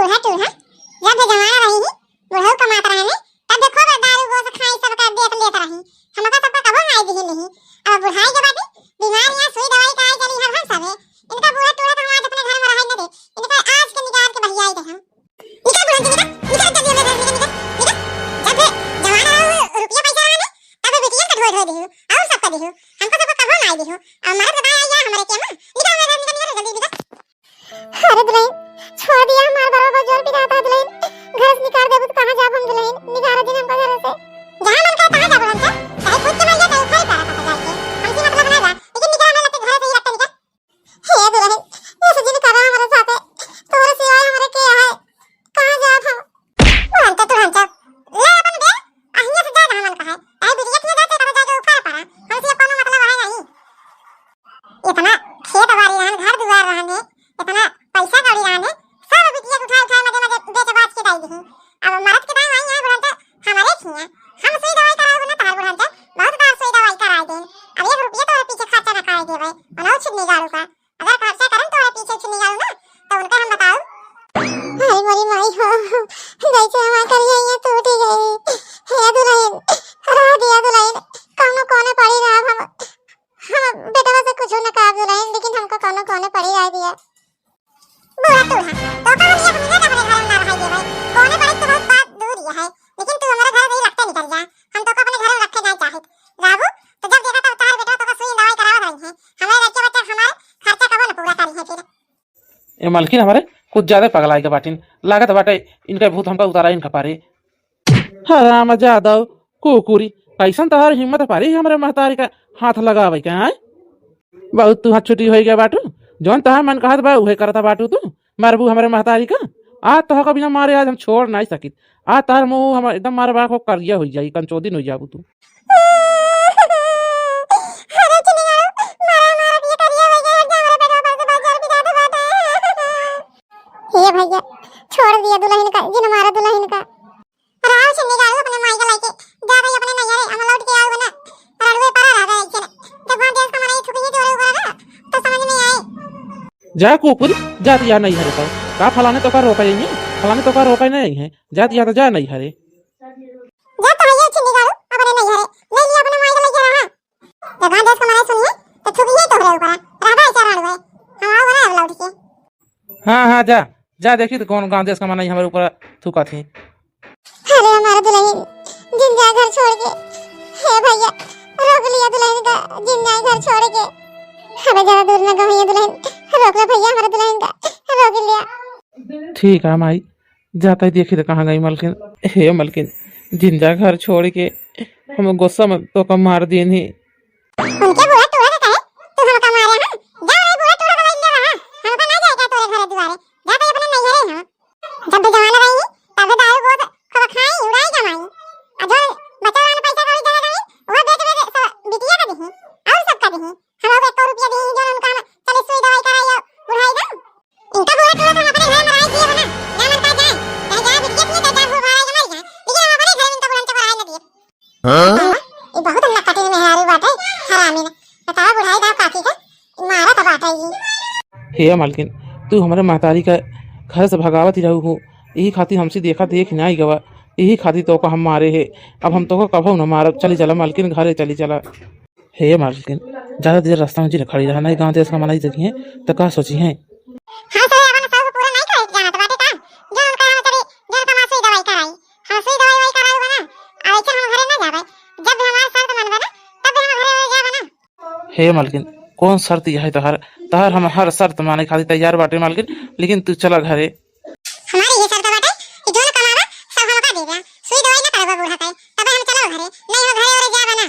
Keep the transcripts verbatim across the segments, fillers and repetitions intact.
बूढ़ा टूढ़ा, जब जमाना रही ही, बुढ़ऊ कमात रहने, तब देखो बे दारू गोस खाई सबका देत लेत रही। हमका सबका कबो नाई दिही नहीं। अब बुढ़ाई के बाटे, बीमारियां सुई दवाई कराई चली हर हम सबे। इनका बूढ़ा टूढ़ा तो हम आज अपने घर में रहाई न दे। इनका आज के निकाल के बहियाई दे हम। निकल बुढ़ऊ निकल, निकल जल्दी हमरे घर निकल, निकल, निकल। जब जमाना रहा रुपया पैसा रहने, तब बिटिया का ढोए ढोए दिहू, और सबका दिहू। हमका सबका कबो नाई दिहू। और मरद बताया या हमरे के मां, निकल हमरे घर निकल, निकल जल्दी निकल। अरे दुलहिन, छोड़ दिया हमार बरवा, बहुत जोर पिरात है दुलहिन। घर से निकाल देबू तो कहाँ जाब हम दुलहिन? निकाल दे हमका घर से। जहाँ मन करे तहाँ जाबू हम तो। चाहे खुद के मर जा, चाहे उखाड़ पड़ा कहाँ जाके। हमसे मतलब ना बा, लेकिन निकल हमें लगते घर से ही लगता निकल। हे दुलहिन, ये सजिन करा हमारे साथे। तोरे सिवाय हमारे के है? कहाँ जाब हम? बुढ़ंचा, तुढ़ंचा, ले अपन बेल, आ हियां से जा जहाँ मन कहे। चाहे बिटिया के जाते, कहाँ जाके उखाड़ पड़ा। हमसे अब कोनो मतलब है नहीं। इतना खेत बाड़ी रहन, घर दुआर रहन है, इतना पैसा कौड़ी रहन है, सब बिटिया के उठा उठा मजे मजे बेच बाच के दाई दिही। अब मरद के दाई आई है बुढ़ंचा, हमारे खिया। हम सुई दवाई कराए ना तहार बुढ़ंचा, बहुत बार सुई दवाई कराए देन। अब एक रुपया तोरे पीछे खर्चा ना कराए देवे, अनौ छिन्नी गाड़ू का। अगर खर्चा करन तोरे पीछे छिन्नी गाड़ू ना, तो उनका हम बताऊ। हाय मोरी माई हो, जैसे हमार करिया ये टूट गई। हे दुलहिन, रह दिया दुलहिन, कौनो कोने पड़ी रहा हम। हम बेटवा से कुछ न कहा दुलहिन, लेकिन हमको कौनो कोने पड़ी रह दिया। बुआ तू है, तो का हम एक मिनट अपने घर में ना रह दे भाई। कोने पड़ी तो बहुत बात दूर ही है, लेकिन तू हमारे घर में ही रखते निकल जा। हम तो को अपने घर में रखे नहीं चाहत। बाबू, तो जब देखा तब तार बेटा तो का सुई दवाई करावत रही है। हमारे बच्चे बच्चे हमारे खर्चा कबो न पूरा करी है फिर। ए मलकिन, हमारे कुछ ज्यादा पगलाए के बाटिन। लागत बाटे इनका भूत हमका उतारा इनका पारे। हराम जादव, कुकुरी, कैसन तहार हिम्मत पारी हमरे महतारी का हाथ लगावे के, आय? बहुत तू हाथ छुटी होई गया बाटू, जौन तहार मन कहत बा उहे करता बाटू तू। मरबू हमरे महतारी का, आज तोहका बिना मारे आज हम छोड़ नाई सकित। आज तहार मुंह हम एकदम मारे बा को करिया होई जाई, कंचोदिन होई जाबू तू। अरे चिनिया, मारा, मारा, ये करिया हो गया, जा, हमारे बेटवा पर से बहुत जोर पिरात बाटे। हे भैया, छोड़ दिया दुलहिन का, जिन मारा दुलहिन का। राव चिन्नी गाड़ू अपने माई के लाइके, जा भाई अपने नैहरे, हम लौट के आऊ ना। रड़ुए पड़ा रह गए ऐसे। जब वहाँ देश का मनाई थुकी ही जोरे ऊपर रहा, तो समझ में आए। जा कुकुर, जा दिया नहीं हरे तो। का फलाने तो का रोका ही नहीं, फलाने तो का रोका ही नहीं है। जा दिया तो जा नहीं हरे। जा तो भैया चिन्नी गाड़ू अपने नैहरे, ले लिया अपने माई के लाइके रहा। जब वहाँ देश का मनाई सुनिए, तो थुकी ही तोहरे ऊपर। रह गए ऐसे रड़ुए। हम आऊ ना अब लौट के। हाँ, हाँ, जा, जा, देखी तो कौन गाँव देश का मनई हमरे ऊपर थूकत ही। अरे हमार दुलहिन, जिन जा घर छोड़ के। हे भैया, रोक लिया दुलहिन का, जिन जाए घर छोड़ के। अबे ज्यादा दूर ना गवा दुलहिन, रोक ले भैया हमारे दुलहिन का, रोक लिया। ठीक है माई, जाता ही देखी तो कहाँ गई मलकिन। हे मलकिन, जिन जा घर छोड़ के, हम गुस्सा में तो कम मार दिए नहीं। उनके बुआ टूरा के कहे, तू हमका मारे, हाँ? जा रे बुआ टूरा के लइले रहा, हमका ना जाए का तोरे घरे दुआरे, जा तो अपने नैहरे, हाँ। जब भी जवान रही, तब भी दारू गोद खूब खाई, उड़ाई कमाई। आ जो बचा वाला पैसा कौड़ी जमा रही, वो बेच बेच सब बिटिया का दिही, और सबका दिही। हम लोग एक रुपया दिही, जो उनका हम चले सुई दवाई कराई और बुढ़ाई दम। इनका बुआ टूरा तो हम अपने घर में रह दिए बना, जा मन का जाए, चाहे जा बिटिया दिए, चाहे जा भूख मारा के मर जाए, लेकिन हम अपने घर में इनका बुढ़न चपराए न दिए। हाँ? बतावा, ई बहुत नकटी मेहरारू बाटे, हरामी ने। बतावा, बुढ़ाई दाव काकी का, ई मारत बाटे ई। हे मलकिन, तू हमरे महतारी का घर से भगावत ही रहू हो, यही खातिर हमसे देखा देख ना आई गवा, यही खातिर तोका हम मारे है। अब हम तोका कबहू न मारब, चली चला मलकिन, घरे चली चला। हे मलकिन, ज्यादा देर रास्ता में जिन खड़ी रहा, नहीं गाँव देश का मनई देखी हैं, तो का सोची हैं? हाँ, तो अपन शौक पूरा नहीं करे के जानत बाटे का? जो उनका हम चली, जो उनका माँ सुई दवाई कराई। हाँ, सुई दवाई वही कराई बना। आ वैसे हम घरे ना जावे। जब भी हमार शर्त मानबे ना, तब भी हम घरे वही जावे ना। हे मलकिन, कौन शर्त यह है तहार? तहार हम हर शर्त माने खातिर तैयार बाटे मलकिन, लेकिन तू चला घरे। हमारी ये शर्त बाटे कि जो न कमाबा, सब हमका देबा। सुई दवाई ना करबा बूढ़ा के, तबे हम चलो घरे। नहीं हो घरे और जाबा ना।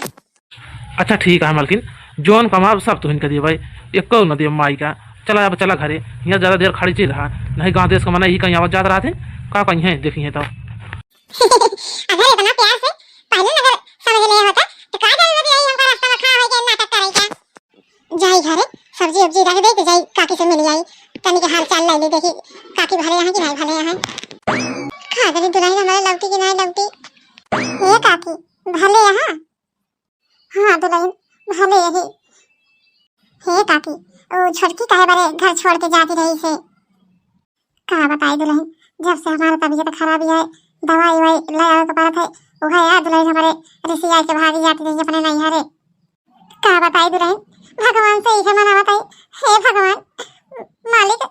अच्छा ठीक है मलकिन, जौन कमाब सब तुहिन के देबै, एको न देब माई का। चला अब चला घरे, यहाँ ज्यादा देर खड़ी चल रहा, नहीं गाँव देश का मना ही कहीं आवत जात रहत है, का कहीं है देखी है तो। अगर इतना प्यार से पहले अगर समझ लिया होता तो का जरूरत यही हमका रास्ता में खड़ा होके नाटक करे का। जाई घरे, सब्जी उब्जी रख दे तो जाई काकी से मिल आई, तनी के हाल चाल ले ली, देखी काकी भले यहाँ कि नहीं भले यहाँ। का जानी दुलहिन हमारे लौटी कि नहीं लौटी। ये काकी भले यहाँ? हाँ दुलहिन, भले यही। हे काकी, ओ छोटकी काहे बारे घर छोड़ के जाती रही से? का बताई दुलहिन, जब से हमार तबीयत खराब है, दवाई वाई ले आवे के पड़त है, उहे याद दुलहिन हमरे रिसिया के भागी जाती रही अपने नैहरे। का बताई दुलहिन, भगवान से इहे मनावत है, हे भगवान, मालिक,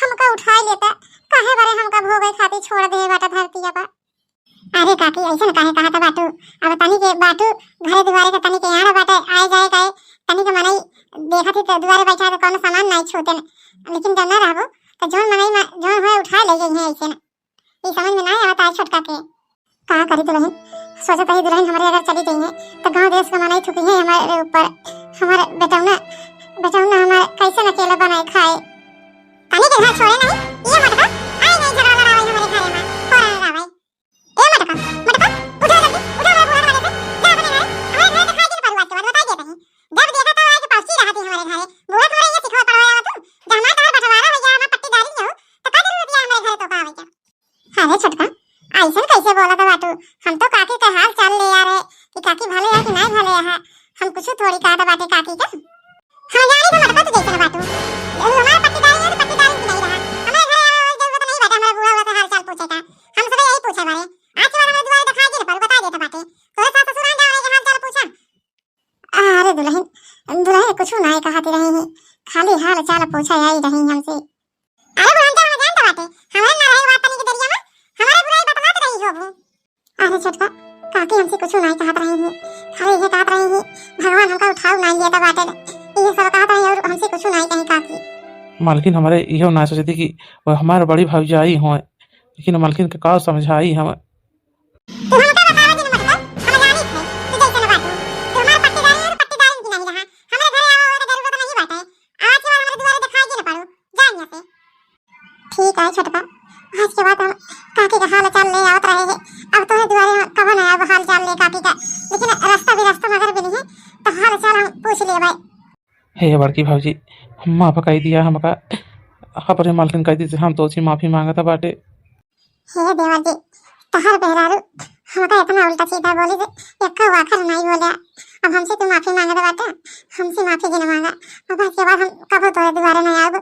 हमका उठाई लेता, काहे बरे हमका भोगे खातिर छोड़ दे बाटा धरती पर। अरे काकी, ऐसन काहे कहत बाटू? अब तनी के बाटू, घरे दुआरे के तनी के यार बाटे, आए जाए का, तनी के मनई देखत ही तो दुआरे बैठा के कौनो सामान नाई छूटे न। लेकिन जब ना रहबू, तो जौन मनई मा-, जौन होए उठा ले जइहे ऐसे न। ई समझ में नाई आवत आज छोटका के। का करी दुलहिन, सोचत ही दुलहिन हमरे अगर चली जइहे, तो गाँव देश के मनई थूकिहे हमरे ऊपर। हमर बेटौना, बेटौना हमर कैसे अकेला बनाए खाए। तनी के घर छोड़े नहीं, ये मत कर, आए नहीं झगड़ा लड़ावे हमरे घरे में, फोरन लड़ावे। ए मटका, मटका, उठा जल्दी, उठा मेरे बूढ़ा के से, जा अपने घरे। हमारे घरे दिखाई दिन पड़ू आज के बाद, बताई देत ही। जब देखा तब आए के पहुंची रहती हमारे घरे। बूढ़ा थोड़े ये सिखवा पढ़वाया तू, जहाँ तोहर बंटवारा हो गया, हमार पट्टीदारी हो, तो का जरूरत है हमारे घरे तो का आवे के? अरे छोटका, ऐसन कैसे बोलत बाटू? हम तो काकी के हाल चाल ले आ रहे कि काकी भले है कि नहीं भले है, हम कुछ थोड़ी कहत बाटे काकी के। हम जानी तो मटका तू जैसन बाटू। जब हमार पट्टीदारी है तो पट्टीदारी की नहीं रहा। हमारे घरे आवे वाली जरूरत नहीं बाटे, हमारे बूढ़ा हुआ के हाल चाल पूछे का। हम सब यही पूछे बारे। आज के बाद हमारे दुआरे दिखाई दे पर बता देत बाटे। तोरे सास ससुर आन जाओ के हाल चाल पूछा। अरे दुलहिन, दुलहिन कुछ नहीं कहती रही है, खाली हाल चाल पूछा आई रही हमसे। अरे बुढ़न जाओ, हम जानत बाटे, हमारे ना रहे बात तनी के दरिया में, हमारे बुराई बतलात रही हो वो। अरे छोटका, काकी हमसे कुछ नहीं कहत रही है, खाली ये कहत रही है, भगवान हमका उठाऊ नहीं लेता बाटे, ये सब कहत रही और हमसे कुछ नहीं कही काकी। मालकिन हमारे इहो ना सोचती कि वो हमारे बड़ी भौजाई होए, लेकिन मालकिन के का समझाई हम। तू हमका बतावे जिन मटका, हम जानी थे, तू जैसे न बाटू, तू हमार पट्टीदारी और पट्टीदारी की नहीं रहा, हमारे घरे आवे के जरूरत नहीं बाटे, आज के बाद हमारे दुआरे दिखाई जिन पड़ू, जा यहाँ से। ठीक है छोटका, आज के बाद हम काकी का हाल चाल ले आवत रहे हैं। अब तोहरे दुआरे हम कबो ना आब हाल चाल ले काकी का, लेकिन रास्ता भी रास्ता मगर भी नहीं है, तो हाल चाल हम पूछ लेबै। हे बड़की भौजी, माफ कई दिया हमका, अपने मालकिन कई दी से हम तोसे माफी मांगत बाटे। हे देवर जी, तोहर मेहरारू हमका इतना उल्टा सीधा बोली जे एक्का आखर नहीं बोला। अब हमसे तू माफी मांगत बाटे, हमसे माफी जिन मांगा। अब आज के बाद हम कबो तोरे दुआरे नहीं आब।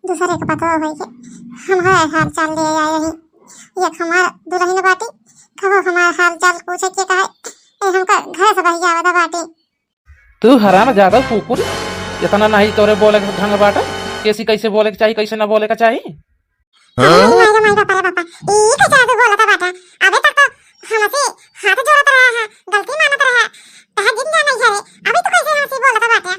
दूसरे के पतोह होई के हम है हाल चाल ले आए रही। एक हमार दुलहिन बाटी, कहो हमार हाल चाल पूछे के कहे, ए हमका घर से बहिया आवत बाटी। तू हराम ज्यादा कुकुर, इतना नहीं तोरे बोले के ढंग बाटे, कैसी कैसे बोले के चाही, कैसे ना बोले के चाही। अरे हाँ? माई रे माई, बापा रे बापा, ई का जादू बोलत बाटा? अबे तक तो हमसे हाथ जोड़त रहा है, गलती मानत रहा, तहा जिन जाना है रे, अबे तो कैसे हमसे बोलत बाटा?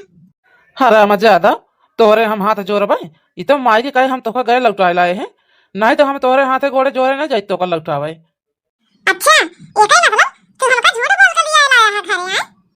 हराम ज्यादा, तोहरे हम हाथ जोड़बे, ई तो माई के कहे हम तोहका गए लौटाए लाए हैं, नहीं तो हम तोहरे हाथे गोड़े जोड़े नहीं जाइत तोहका लौटावे। अच्छा, एकर मतलब